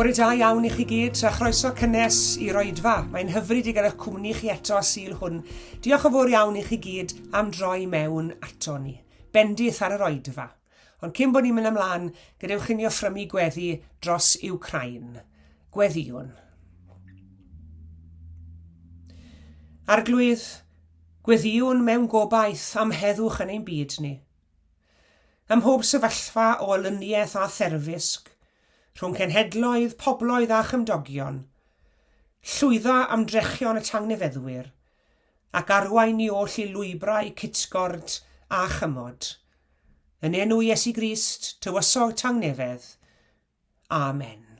Bore da iawn i chi gyd, a chroeso cynnes i'r oedfa. Mae'n hyfryd i gael eich cwmni chi eto a Sul hwn. Diolch yn fawr iawn i chi gyd am droi mewn ato ni. Bendith ar yr oedfa. Ond cyn bod ni'n mynd ymlaen, gadewch i ni offrymu gweddi dros Iwcrain. Gweddïwn. Arglwydd, gweddïwn mewn gobaith am heddwch yn ein byd ni. Ym mhob sefyllfa o olyniaeth a therfysg, rhwng cenhedloedd, pobloedd a chymdogion, llwydda ymdrechion y tangnefeddwyr, ac arwain ni oll i lwybrau cytgord a chymod. Yn enw Iesu Grist, Tywysog Tangnefedd. Amen.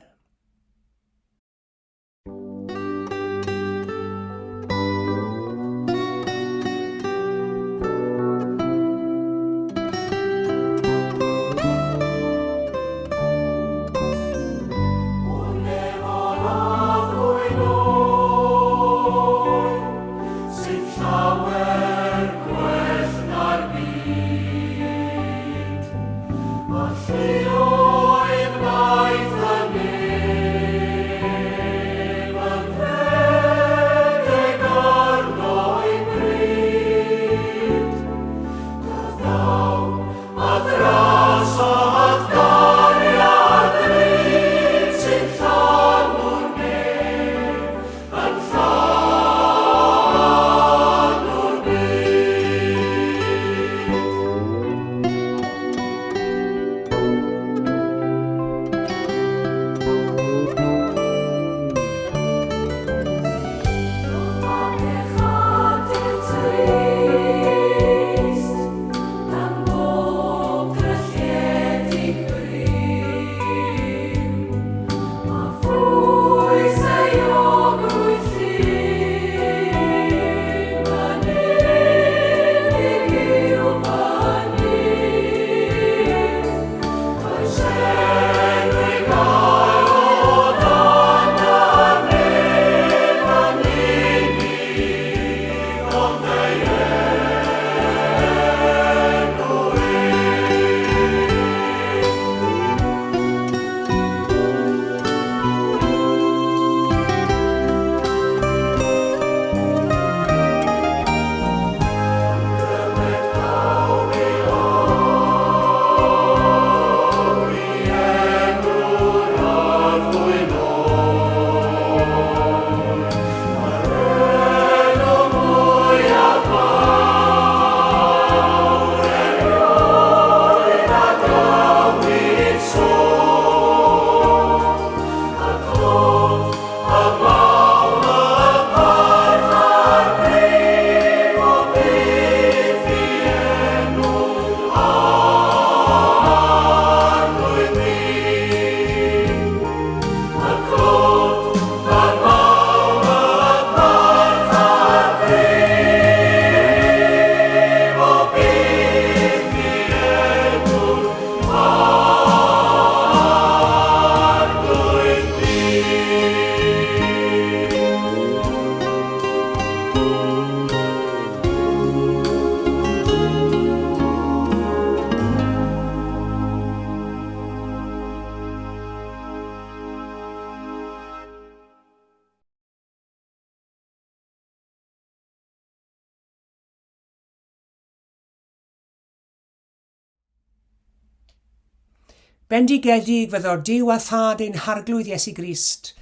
Bendigedig fyddo Duw a Thad ein Harglwydd Iesu Grist.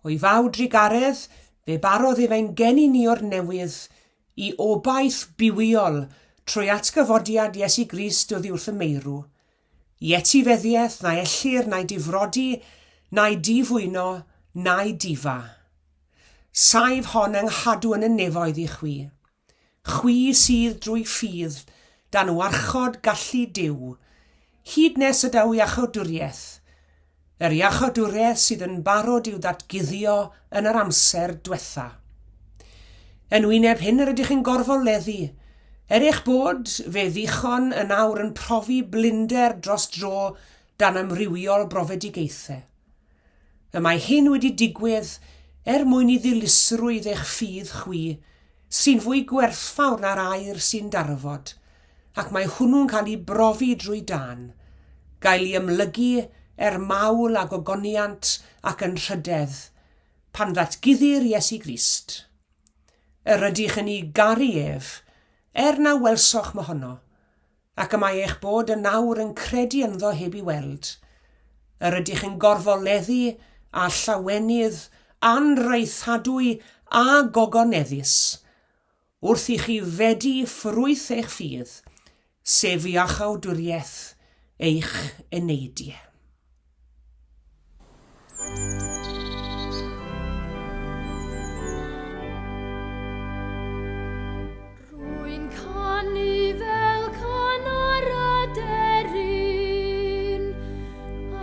O'i faw drugaredd, fe barodd ef ein geni ni o'r newydd, i obaith bywiol trwy atgyfodiad Iesu Grist oddi wrth y meirw, i etifeddiaeth na ellir na'i difrodi, na'i difwyno, na'i difa. Saif hon yng nghadw yn y nefoedd i chwi. Chwi sydd drwy ffydd dan warchod gallu Duw, hyd nes y daw iachawdwriaeth, yr iachawdwriaeth sydd yn barod i'w ddatguddio yn yr amser dwetha. Yn wyneb hyn yr ydych yn gorfoleddu, er eich bod, fe ddichon, yn awr yn profi blinder dros dro dan amrywiol brofedigaethau. Y mae hyn wedi digwydd er mwyn i ddilysrwydd eich ffydd chwi, sy'n fwy gwerthfawr na'r aur sy'n darfod, ac mae hwnnw'n cael ei brofi drwy dân, gael ei amlygu er mawl a gogoniant ac yn rhydedd, pan ddatguddir Iesu Grist. Yr ydych yn ei garu ef, er na welsoch mohono, ac y mae eich bod yn awr yn credu ynddo heb i weld. Yr ydych yn gorfoleddu â llawenydd anraethadwy a gogoneddus, wrth i chi fedi ffrwyth eich ffydd, sef iachawdwriaeth eich eneidiau. Rwy'n canu fel can ar aderyn,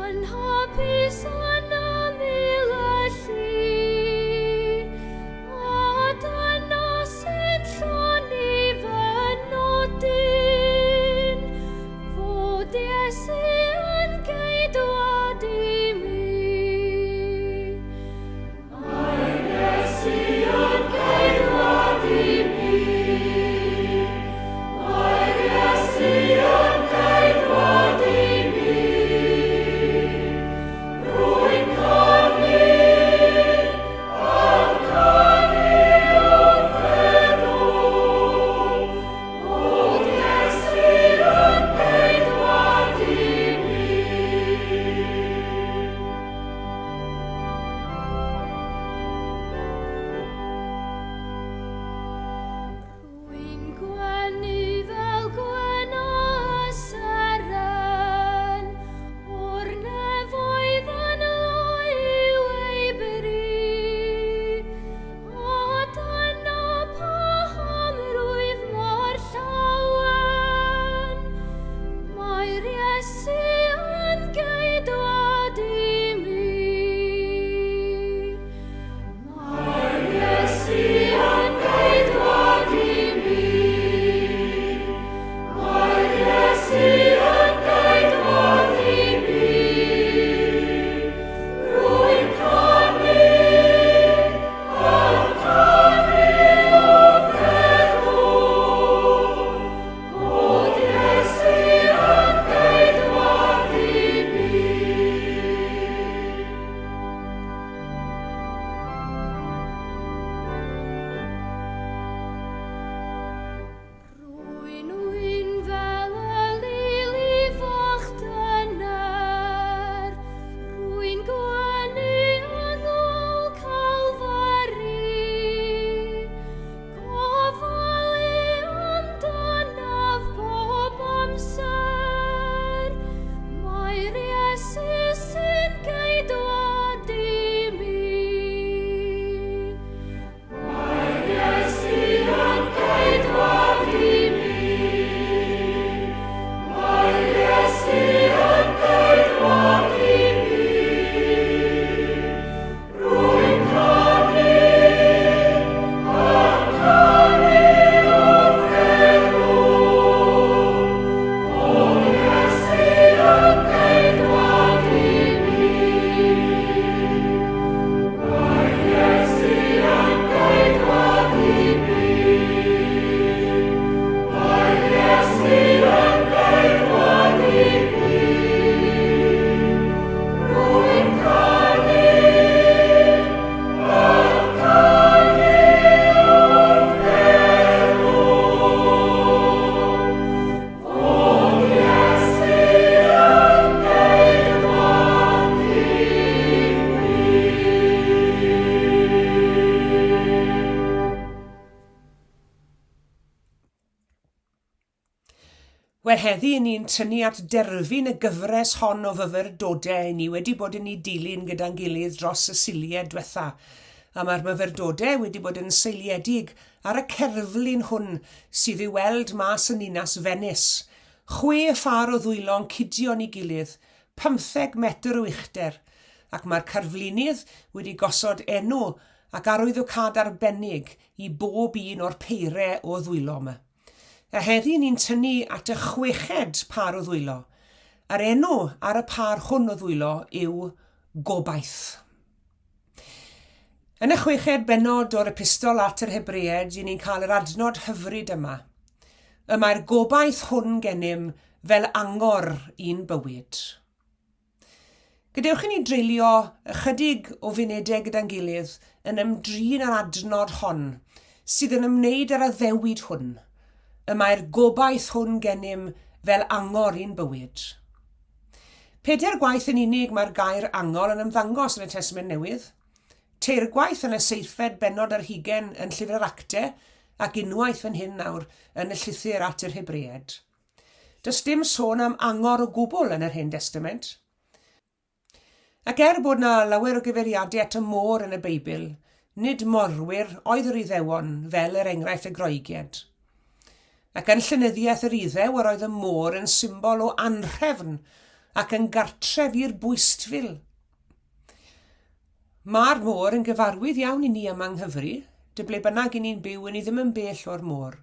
yn hapus yn ymyl y lli, a dyna sy'n llonni fy nodyn, fod Iesu yn geidwad i mi. Mae'r Iesu yn geidwad i mi. Mae'r Iesu yn geidwad i mi. Rwy'n canu, yn canu wrth feddwl bod Iesu yn geidwad i mi. Rwy'n gwenu fel gwena y seren, o'r nefoedd yn loyw ei bri. A dyna paham rwyf mor llawen, Mae'r Iesu yn geidwad i mi. Mae'r Iesu yn geidwad i mi. Mae'r Iesu yn geidwad i mi. Rwy'n canu, yn canu wrth feddwl Bod Iesu yn geidwad i mi. Rwy'n wyn fel y lili fach dyner, Rwy'n gwenu yng ngôl Calfari. Gofalu amdanaf bob amser, Mae'r Iesu sy'n geidwad i mi. Mae'r Iesu yn geidwad i mi. Mae'r Iesu yn geidwad i mi. Rwy'n canu, yn canu wrth feddwl, Bod Iesu yn geidwad i mi. Mae Iesu yn geidwad i mi. Mae Iesu yn geidwad i mi. Rwy'n canu, yn canu wrth feddwl, fod Iesu yn geidwad i mi. Wel heddi 'yn ni'n tynnu at derfyn y gyfres hon o fyfyrdodau 'yn ni wedi bod yn eu dilyn gyda'n gilydd dros y Suliau dwetha. A mae'r myfyrdodau wedi bod yn seiliedig ar y cerflun hwn sydd i'w weld mas yn ninas Fenis. Chwe phâr o ddwylo'n cydio yn ei gilydd, pymtheg metr o uchder, ac mae'r cerflunydd wedi gosod enw ac arwyddocâd arbennig i bob un o'r peire o ddwylo 'ma. A heddi ni'n tynnu at y chweched pâr o ddwylo. A'r enw ar y pâr hwn o ddwylo yw Gobaith. Yn y chweched bennod o'r Epistol at yr Hebreaid, i ni'n cael yr adnod hyfryd yma. Y mae'r gobaith hwn gennym fel angor i'n bywyd. Gadewch i ni dreulio ychydig o funudau gyda'n gilydd yn ymdrin â'r adnod hon sydd yn ymwneud â'r addewid hwn. Y mae'r gobaith hwn gennym fel angor i'n bywyd. Pedair gwaith yn unig mae'r gair angor yn ymddangos yn y Testament Newydd. Teirgwaith yn y seithfed bennod ar hugain yn Llyfr yr Acte ac unwaith fan hyn nawr yn y llythyr at yr Hebreaid. Does dim sôn am angor o gwbl yn yr Hen Destament. Ac er bod 'na lawer o gyfeiriadau at y môr yn y Beibl, nid morwyr oedd yr Iddewon, fel er enghraifft y Groegiaid. Ac yn llenyddiaeth yr Iddew yr oedd y môr yn symbol o anrhefn ac yn gartref i'r bwystfil. Mae'r môr yn gyfarwydd iawn i ni yma yng Nghyfru, dy ble bynnag i ni'n byw i ni ddim yn bell o'r môr.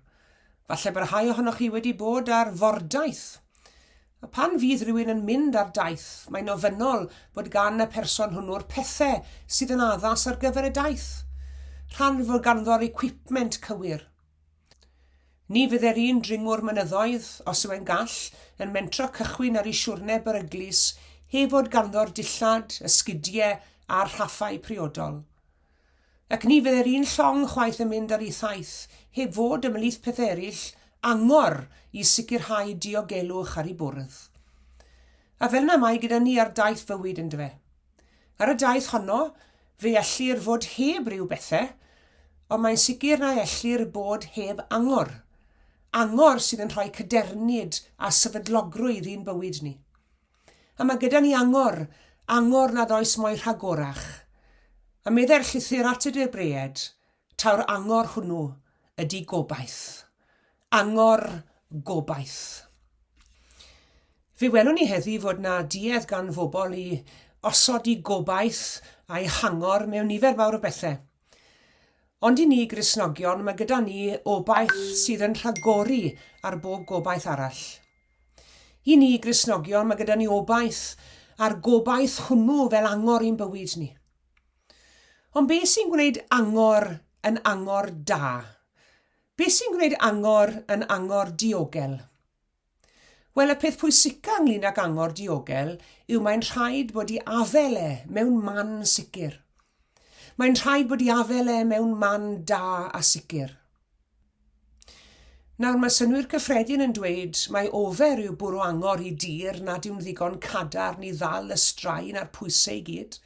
Falle bod rhai ohonoch chi wedi bod ar fordaith. A pan fydd rhywun yn mynd ar daith, mae'n ofynnol bod gan y person hwnnw'r pethau sydd yn addas ar gyfer y daith. Rhan fod ganddo'r equipment cywir. Ni fydde'r un dringwr mynyddoedd, os yw e'n gall, yn mentro cychwyn ar ei siwrne beryglus heb fod ganddo'r dillad, y sgidie a'r rhaffau priodol. Ac ni fydde'r un llong chwaith yn mynd ar ei thaith heb fod, ymhlith pethau eraill, angor i sicrhau diogelwch ar ei bwrdd. A fel 'na mae gyda ni ar daith fywyd, yndyfe? Ar y daith honno, fe ellir fod heb ryw bethe, ond mae'n sicr na ellir bod heb angor. Angor sydd yn rhoi cadernid a sefydlogrwydd i'n bywyd ni. A mae gyda ni angor, angor nad oes mo'i rhagorach. A meddai'r llythyr at y Hebreaid, taw'r angor hwnnw ydy gobaith. Angor gobaith. Fe welwn ni heddi fod 'na duedd gan fobl i osod i gobaith a'i hangor mewn nifer fawr o bethe. Ond i ni Gristnogion mae gyda ni obaith sydd yn rhagori ar bob gobaith arall. I ni Gristnogion mae gyda ni obaith a'r gobaith hwnnw fel angor i'n bywyd ni. Ond beth sy'n gwneud angor yn angor da? Beth sy'n gwneud angor yn angor diogel? Wel, y peth pwysica ynglyn ag angor diogel yw mae'n rhaid bod i afel e mewn man sicr. Mae'n rhaid bod i afel e mewn man da a sicr. Nawr, mae synnwyr cyffredin yn dweud mai ofer yw bwrw angor i dir nad yw'n ddigon cadarn i ddal y straen a'r pwysau i gyd.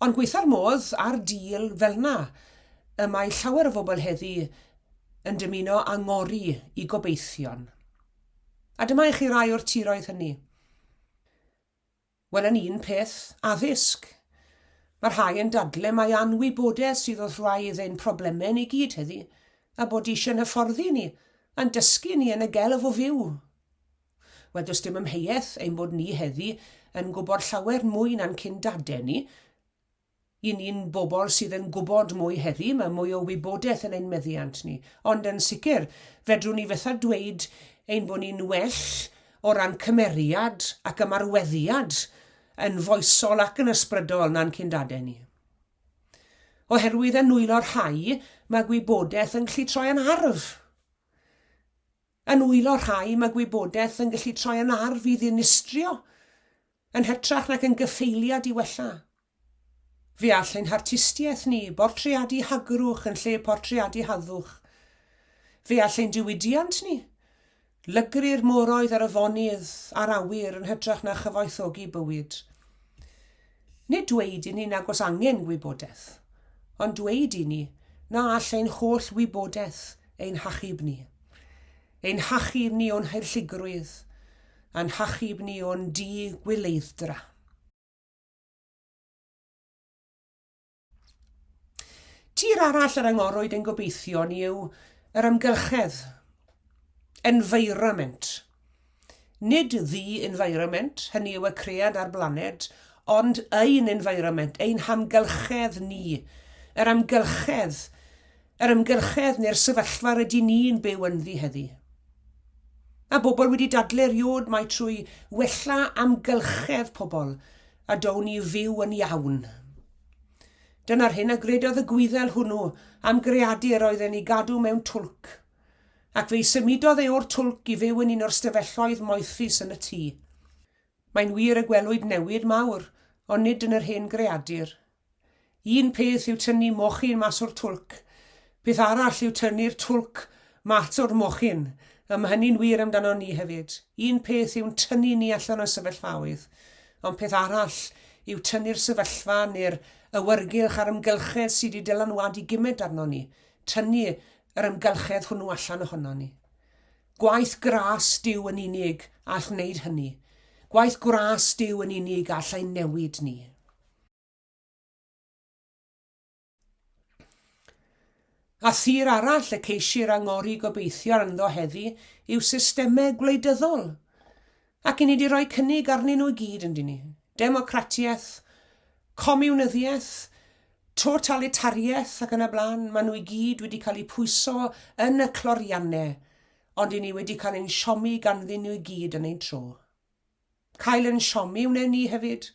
Ond gweitha'r modd a'r deal fel 'na y mae llawer o bobl heddi yn dymuno angori i gobeithion. A dyma i chi rai o'r tiroedd hynny. Wel, yn un peth, addysg. Mae rhai yn dadle mai anwybodaeth sydd wrth wraidd ein problemau ni gyd heddi, a bod eisiau'n hyfforddi ni, a'n dysgu ni yn y gelf o fyw. Wel, does dim amheuaeth ein bod ni heddi yn gwybod llawer mwy na'n cyn-dade ni. I ni'n bobl sydd yn gwybod mwy heddi, mae mwy o wybodaeth yn ein meddiant ni. Ond yn sicr, fedrwn ni fetha dweud ein bod ni'n well o ran cymeriad ac ymarweddiad yn foesol ac yn ysbrydol na'n cyn-dade ni. Oherwydd yn nwylo'r rhai, mae gwybodaeth yn gallu troi yn arf. Yn nwylo rhai mae gwybodaeth yn gallu troi yn arf i ddinistrio, yn hytrach nac yn gyffeiliad i wella. Fe all ein hartistiaeth ni bortreadu hagrwch yn lle portreadu harddwch. Fe all ein diwydiant ni lygru'r moroedd a'r afonydd a'r awyr yn hytrach na chyfoethogi bywyd. Nid dweud i ni nag oes angen gwybodaeth, ond dweud i ni na all ein holl wybodaeth ein hachub ni. Ein hachub ni o'n haerllugrwydd, a'n hachub ni o'n di-gwyleidd-dra. Tir arall yr angorwyd ein gobeithion yw yr amgylchedd, environment. Nid the environment, hynny yw y cread a'r blaned, ond ein environment, ein hamgylchedd ni, yr amgylchedd, yr amgylchedd neu'r sefyllfa rydyn ni'n byw ynddi heddi. Mae bobl wedi dadle erioed mai trwy wella amgylchedd pobl a down ni fyw yn iawn. Dyna'r hyn a gredodd y Gwyddel hwnnw am greadur oedd e'n ei gadw mewn twlc. Ac fe'i symudodd e o'r twlc i fyw yn un o'r stafelloedd moethus yn y tŷ. Mae'n wir y gwelwyd newid mawr, ond nid yn yr hen greadur. Un peth yw tynnu mochyn mas o'r twlc, peth arall yw tynnu'r twlc mas o'r mochyn, a mae hynny'n wir amdanon ni hefyd. Un peth yw'n tynnu ni allan o sefyllfaoedd, ond peth arall yw tynnu'r sefyllfa neu'r awyrgylch a'r amgylchedd sydd wedi dylanwadu gymaint arnon ni, tynnu yr amgylchedd hwnnw allan ohonon ni. Gwaith gras Duw yn unig all wneud hynny. Gwaith gwras Duw yn unig all ein newid ni. A thir arall y ceisir angori gobeithio ynddo heddi yw systemau gwleidyddol. Ac i ni wedi rhoi cynnig arnyn nhw i gyd, yndyn ni? Democratiaeth, comiwnyddiaeth, totalitariaeth ac yn y blaen, maen nhw i gyd wedi cael eu pwyso yn y cloriannau, ond i ni wedi cael ein siomi ganddyn nhw i gyd yn ein tro. Cael ein siomi wnawn ni hefyd,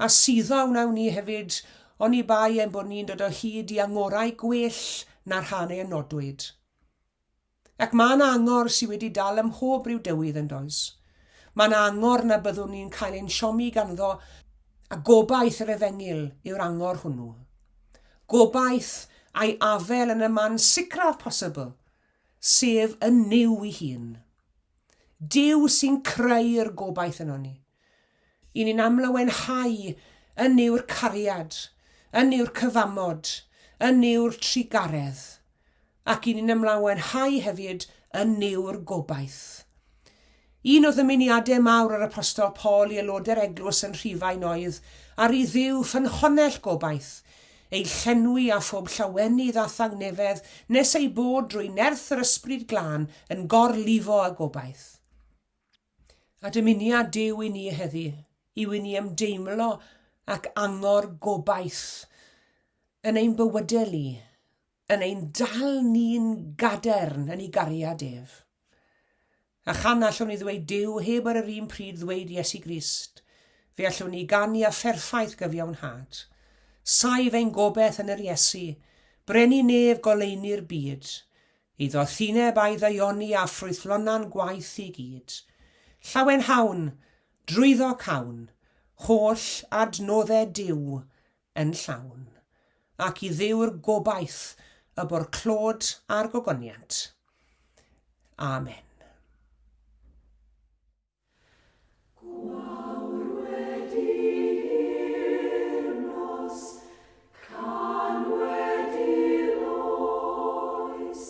a suddo wnawn ni hefyd, oni bai ein bod ni'n dod o hyd i angorau gwell na'r rhan a nodwyd. Ac mae 'na angor sydd wedi dal ym mhob rhyw dywydd, yn does? Mae 'na angor na byddwn ni'n cael ein siomi ganddo, a gobaith yr Efengyl yw'r angor hwnnw. Gobaith a'i afel yn y man sicraf posibl, sef yn Nuw ei hun. Duw sy'n creu'r gobaith ynon ni. I ni'n amlawenhau yn Nuw'r cariad, yn Nuw'r cyfamod, yn Nuw'r trugaredd. Ac i ni'n ymlawenhau hefyd yn Nuw'r gobaith. Un o ddymuniadau mawr yr Apostol Paul i aelodau'r eglwys yn Rhufain oedd, Ar i Dduw, ffynhonnell gobaith, eu llenwi â phob llawenydd a thangnefedd, nes eu bod drwy nerth yr Ysbryd Glân yn gorlifo â gobaith. A dymuniad Duw i ni heddi yw i ni ymdeimlo ac angor gobaith yn ein bywydau ni, yn ein dal ni'n gadern yn ei gariad ef. A chan allwn ni ddweud Duw heb ar yr un pryd ddweud Iesu Grist, fe allwn ni ganu â pherffaith gyfiawnhad. Saif ein gobaith yn yr Iesu, brenin nef goleuni'r byd, ei ddoethineb a'i ddaioni a ffrwythlona'n gwaith i gyd. Llawenhawn, drwyddo cawn, holl adnoddau Duw yn llawn, ac i Dduw'r gobaith y bo'r clod a'r gogoniant. Amen. Gwawr wedi i'r nos, can wedi loes,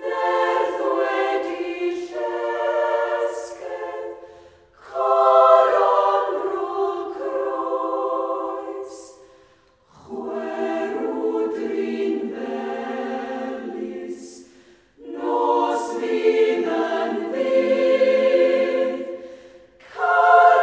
Nerth wedi llesgedd, coron rôl croes, Chwerw drin felys, nos fydd yn ddydd, Cyrraedd.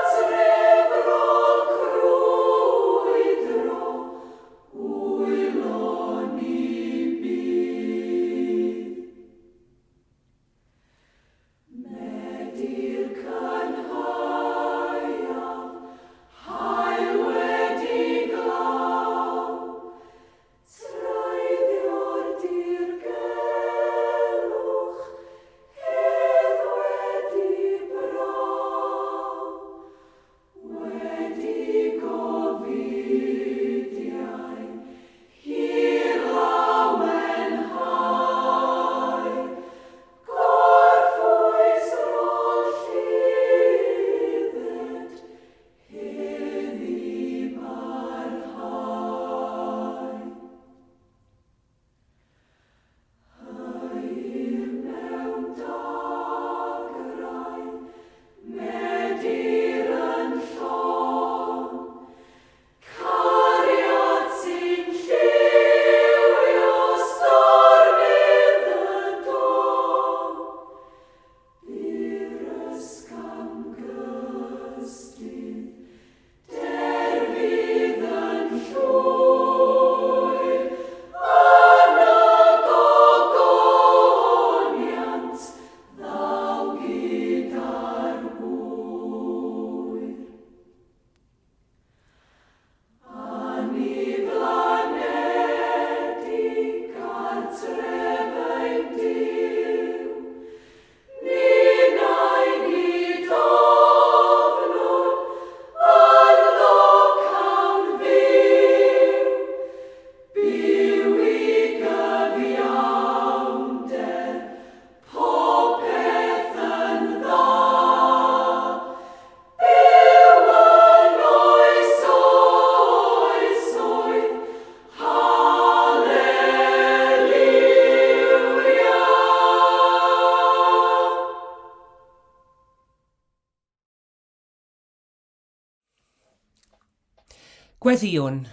Gweddïwn.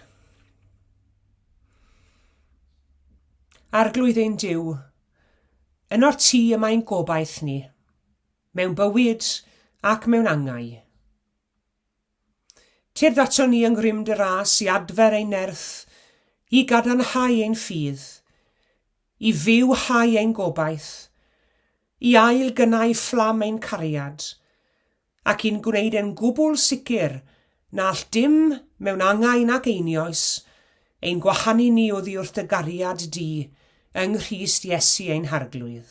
Arglwydd ein Duw, yno't ti y mae'n gobaith ni, mewn bywyd ac mewn angau. Tyrd aton ni yng ngrym dy ras i adfer ein nerth, i gadarnhau ein ffydd, i fywhau ein gobaith, i ail gynnau fflam ein cariad, ac i'n gwneud e'n gwbl sicr na all dim mewn angau nac einioes ein gwahanu ni oddi wrth dy gariad di yng Nghrist Iesu ein Harglwydd.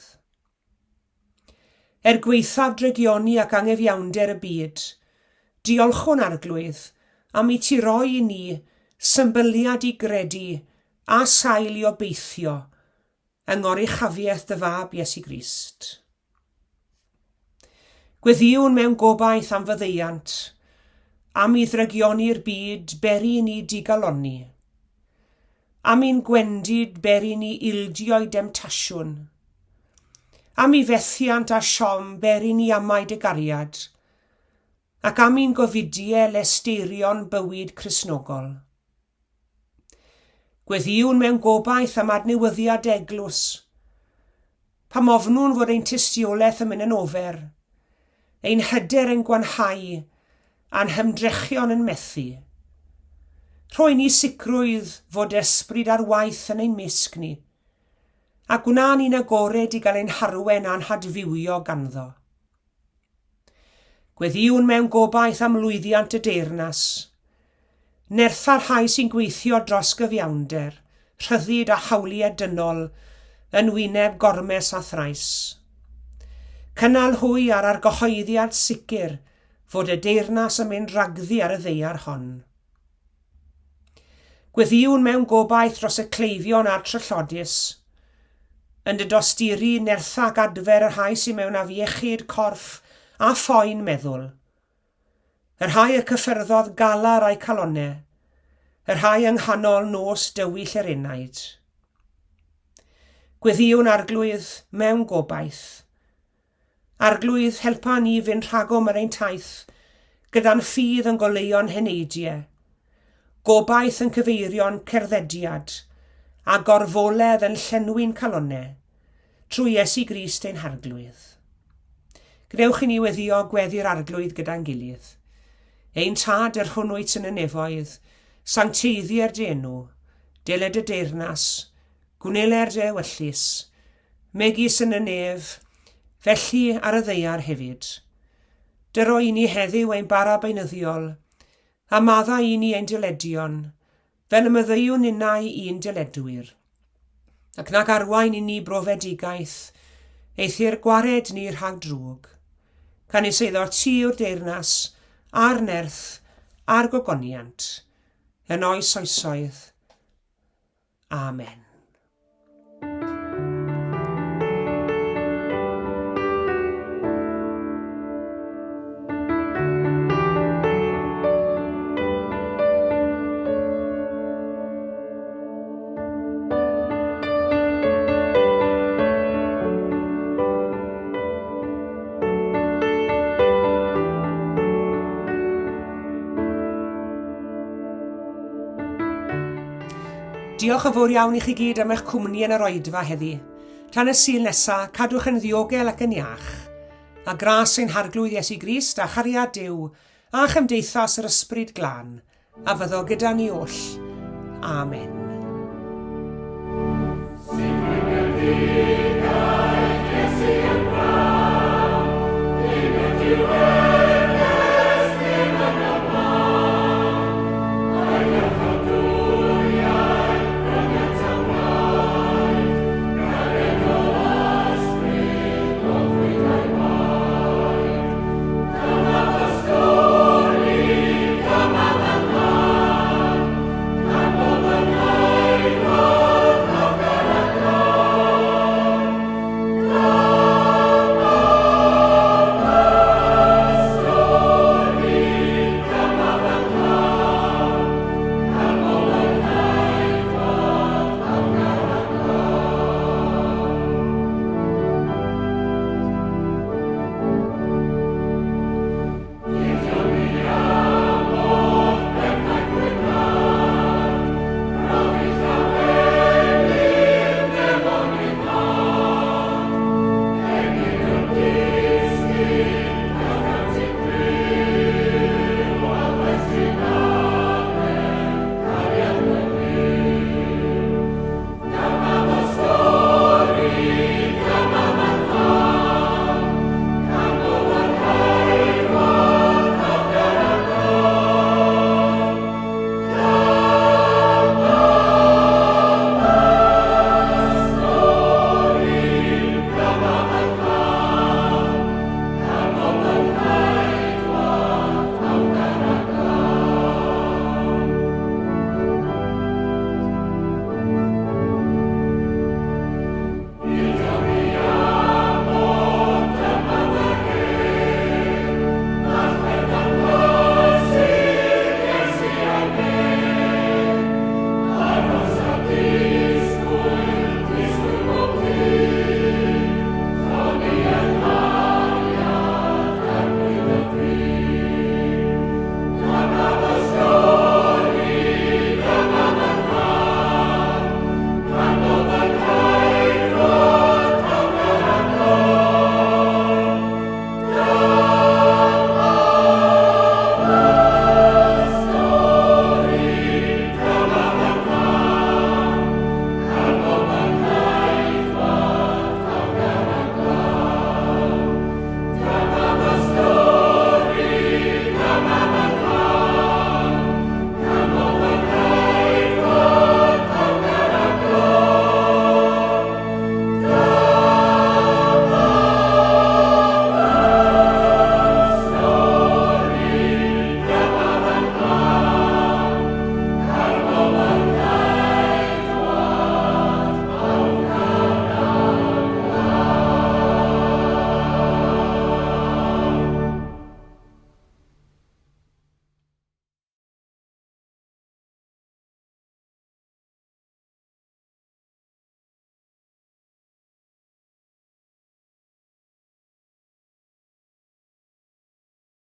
Er gwaethaf drygioni ac angyfiawnder y byd, diolchwn Arglwydd am i ti roi i ni symbyliad i gredu a sail i obeithio yng ngoruchafiaeth dy Fab Iesu Grist. Gweddïwn mewn gobaith am faddeuant, am i ddrygioni'r byd beri i ni digalonni, am i'n gwendid beri ni ildio i demtasiwn, am i fethiant a siom beri ni amau dy gariad, ac am i'n gofidie lesteirio'n bywyd Cristnogol. Gweddïwn mewn gobaith am adnewyddiad eglwys. Pam ofnwn fod ein tystiolaeth yn mynd yn ofer, ein hyder yn gwanhau, a'n hymdrechion yn methu. Rhoi ni sicrwydd fod ysbryd ar waith yn ein mysg ni, a gwna ni'n agored i gael ein harwen a'n hadfywio ganddo. Gweddïwn mewn gobaith am lwyddiant y deyrnas. Nertha'r rhai sy'n gweithio dros gyfiawnder, rhyddid a hawliau dynol yn wyneb gormes a thrais. Cynnal hwy ar argyhoeddiad sicr fod y deyrnas yn mynd rhagddi ar y ddaear hon. Gweddïwn mewn gobaith dros y cleifion a'r trallodus. Yn dy dosturi, nertha ac adfer y rhai sydd mewn afiechyd corff a phoen meddwl. Y rhai y cyffyrddodd galar a'u calonne, y rhai yng nghanol nos dywyll yr enaid. Gweddïwn Arglwydd mewn gobaith. Arglwydd, helpa ni fynd rhagom ar ein taith, gyda'n ffydd yn goleuo'n heneidie, gobaith yn cyfeirio'n cerddediad, a gorfoledd yn llenwi'n calonne, trwy Iesu Grist ein Harglwydd. Gwnewch i ni weddio gweddi'r Arglwydd gyda'n gilydd. Ein Tad, yr hwn wyt yn y nefoedd, sancteiddier dy enw, deled dy deyrnas, Gwneler dy ewyllys, megis yn y nef, felly ar y ddaear hefyd. Dyro i ni heddiw ein bara beunyddiol, a maddau i ni ein dyledion, fel y maddeuwn ninnau i'n dyledwyr. Ac nag arwain i ni brofedigaeth, eithr gwared ni rhag drwg. Canys eiddo ti yw'r deyrnas, a'r nerth, a'r gogoniant, yn oes oesoedd. Amen. Diolch yn fawr iawn i chi gyd am eich cwmni yn yr oedfa heddi. Tan y Sul nesa, cadwch yn ddiogel ac yn iach. A gras ein Harglwydd Iesu Grist a chariad Duw a chymdeithas yr Ysbryd Glân a fyddo gyda ni oll. Amen. Iesu yn braf, un ydyw